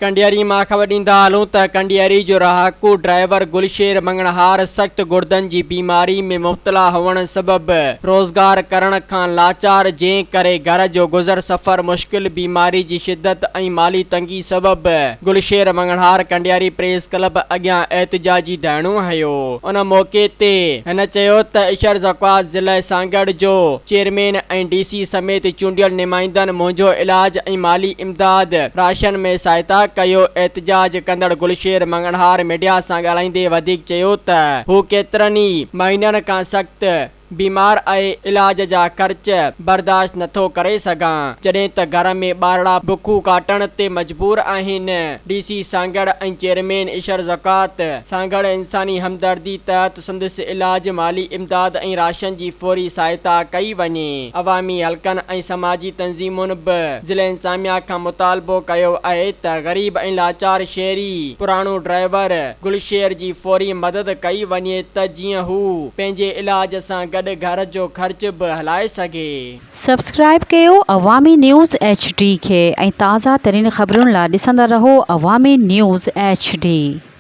ڪنڊياري مان خبر ڏيندا هلون ته ڪنڊياري جو رهاڪو ڊرائيور گلشير مڱڻهار سخت گڙدن جي بيماري ۾ مبتلا هئڻ سبب روزگار ڪرڻ کان لاچار جنهن ڪري گهر جو گذر سفر مشڪل بيماري جي شدت ۽ مالي تنگي سبب گلشير مڱڻهار ڪنڊياري پريس ڪلب اڳيان احتجاجي ڌرڻو هنيو ان موقعي تي هن چيو ته اشر زڪوات ضلعي سانگهڙ جو چيئرمين ۽ ڊي سي سميت چونڊيل نمائندن منهنجو علاج ۽ مالي امداد، راشن ۾ سهائتا ڪيو، احتجاج ڪندڙ گلشير مڱڻهار ميڊيا سان ڳالهائيندي وڌيڪ چيو ته هو ڪيترن ئي مهينن کان سخت بيمار آهي علاج جا خرچ برداشت نٿو ڪري سگهان جڏهن ته گهر ۾ ٻارڙا بکون ڪاٽڻ تي مجبور آهن ڊي سي سانگهڙ ۽ چيئرمين اشر زڪوات سانگهڙ انساني همدردي تحت سندس علاج، مالي امداد ۽ راشن جي فوري سهائتا ڪئي وڃي. عوامي حلقن ۽ سماجي تنظيمن به ضلعي انتظاميا کان مطالبو ڪيو آهي ته غريب ۽ لاچار شهري پراڻو ڊرائيور گلشير جي فوري مدد ڪئي وڃي ته جيئن هو پنهنجي علاج سان گڏ گهر جو خرچ به هلائي سگهي. سبسڪرائيب ڪيو عوامي نيوز ايڇ ڊي کي ۽ تازه ترين خبرن لا ڏسندا رهو عوامي نيوز ايڇ ڊي.